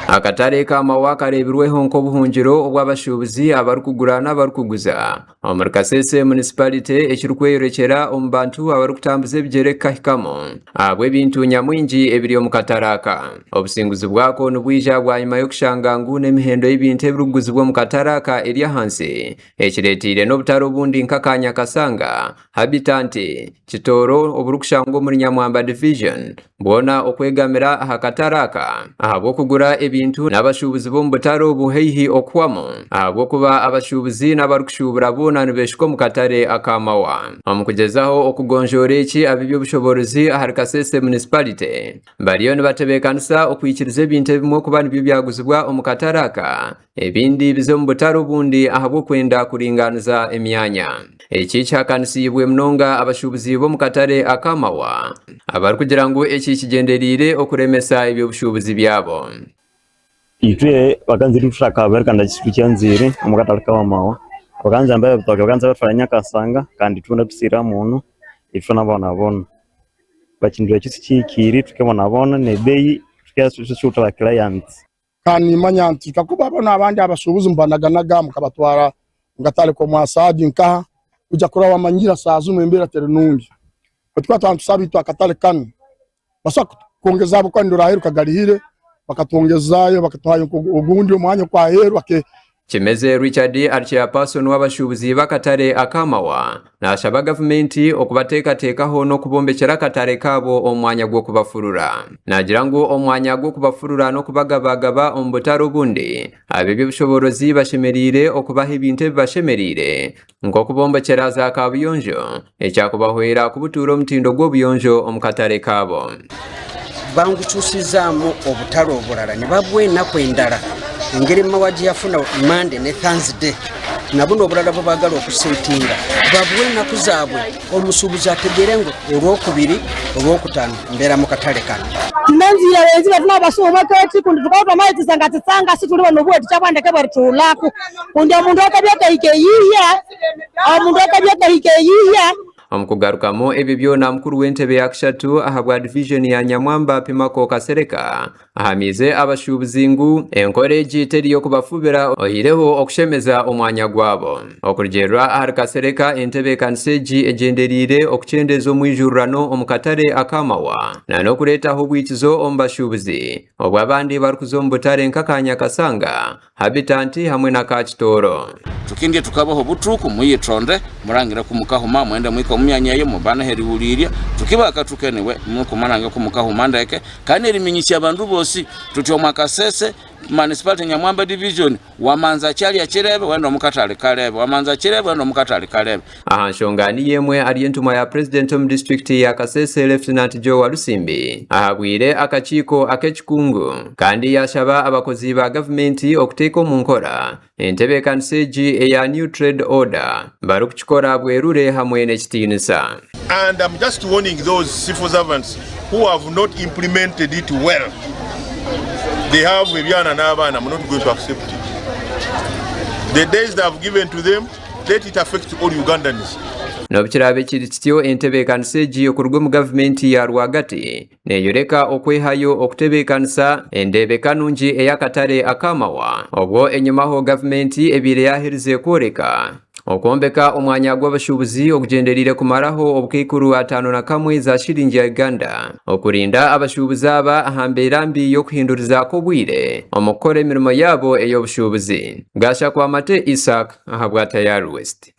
Akatare ka Mawa kareebirweho nk'obuhungiro obw'abashuubuzi abarikugura n'abarikuguza omuri Kasese Municipality ekirikweyorekyera omu bantu abarikutambuza ebigyere kukahikamu ahabw'ebintu nyamwingi ebiri omu katare aka. Obusinguzi bwako nibwija bwanyima y'okushanga ngu n'emihendo y'ebintu ebirikuguzibwa omu katare aka eri ahansi ekireeteire n'obutare obundi nk'aka Nyakasanga, Habitanti, Kitooro oburikushangwa omuri Nyamwamba Division bwona okwegamira aha katare aka ahabw'okugura ebintu n'abashuubuzi b'omu butare obu haihi okuhwamu ahabw'okuba abashuubuzi n'abarikushuubura boona nibeshuka omu katare aka Mawa. Omu kugyezaho okugonjoora eki ab'eby'obushoboorozi ahari Kasese Municipality bariyo nibatebeekanisa okwikiriza ebintu ebimwe kuba nibyo byaguzibwa omu katare aka ebindi bize omu butare obundi ahabw'okwenda kuringaaniza emyanya. Eki kihakanisiibwe munonga abashuubuzi b'omu katare aka Mawa abarikugira ngu eki kigyendereire okuremesa eby'obushuubuzi byabo. Itwe bakanzire tutakabirikana tukyanzire omu katare ka Mawa, bakanjamba ebitoke bakanza babitwara Nyakasanga kandi itwena tusiramu itwe nabonabona, bakindura ekyo tikihikire tukabonabona nebeeyi tukashuta ba clients. Kandi nimanya nti kakuba boona abandi abashuubuzi mubanaganaga mukabatwara omu katare k'omwa Saadi nkaha, oija kurora wamanyira saaha zinu embeera teri nungi. Baitu tukaba nitusaba itwe akatare kanu basobora kutwongeza ahabw'okuba nindora aheeru kagarihire, bakatwongezaayo bakatuhayo ogundi omwanya oku aheeru. Kimeze Richard ari Chairperson w'abashuubuzi b'akatare aka Mawa nashaba gavumenti okubateekateekaho n'okubombekyera akatare kaabo omu mwanya gw'okubafurura. Naagira ngu omu mwanya gw'okubafurura n'okubagabagaba omu butare obundi, ab'eby'obushoboorozi bashemereire okubaha ebintu ebibashemereire nk'okubombokyera za kaabuyonjo ekyakubahwera kubutuura omutindo gw'obuyonjo omu katare kaabo. Bangukyusizaamu obutare oburara nibabwa enaku endara engeri Mawa giyafuna Monday ne Thursday nabunu oburara bubagala okusetinga babwe enaku zabwe omusubuzi ategere ngu orwokubiri orwokutano mbera mukatare kanu. Tinanzire abenzi betu nabasuuba keti kundi tukaba twamaitisanga tsitsanga situli bano obweti kyabwandeke bwerituulaku kundi omundu akabya akahika eyiya omundu akabya akahika eyiya. Omu kugarukamu ebyo byona, mukuru w'entebe ya kashatu ahabwa divijoni ya Nyamwamba, Pimako Kasereka ahamiize abashuubuzi ngu enkora egi teri y'okubafubira oihireho okushemeza omwanya gwabo. Okurugiirira ahari Kasereka, entebeekanisa egi egyendereire okukyendeeza omwijururano omu katare aka Mawa n'okureetaho obwikizo omu bashuubuzi obwo abandi barikuza omu butare nk'aka Nyakasanga, Habitanti hamwe na Kakitooro. Tukindye tukabaha obutuku, muyitonde, murangire ku mukahuma, mwende mwike omu myanya eyo, mubane h'erihuliirya. Tukibaha akathu keniwe, mukumurange ku mukahuma ndeke, kandi n'eriminyisya abandu bosi tuti omwa Kasese Municipality Nyamwamba Division, wamanza kyalya kirebe, wende omu katale kalebe, wamanza kirebe, wende omu katale kalebe. Aha nshonga niyo emwe ari entumwa ya Purezidenti omu disiturikiti ya Kasese Lieutenant Joe Walusimbi ahabwire akakiiko ak'ekikungu kandi yaashaba abakozi ba gavumenti okuteeka omu nkora entebeekanisa egi eya New Trade Order barikukikora bwerure hamwe n'ekitiinisa. And am just warning those civil servants who have not implemented it well they have ebyana n'abaana am not going to accept it the days they have given to them let it affect all Ugandans. N'obu kiraabe kiri kityo, entebeekanisa egi okuruga omu gavumenti ya rwagati neeyoreka okwehayo okutebeekanisa endeebeka nungi ey'akatare ak'amawa obwo enyimaho gavumenti ebaire yaaherize kworeka okwombeka omwanya gw'abashuubuzi ogugyendereire kumaraho obukaikuru 51 za shiringi ya Uganda okurinda abashuubuzi aba aha mbeera mbi y'okuhinduriza kw'obwire omu kukora emirimo yaabo ey'obushuubuzi. Gashakwamate Isaac ahabwa Tayari West.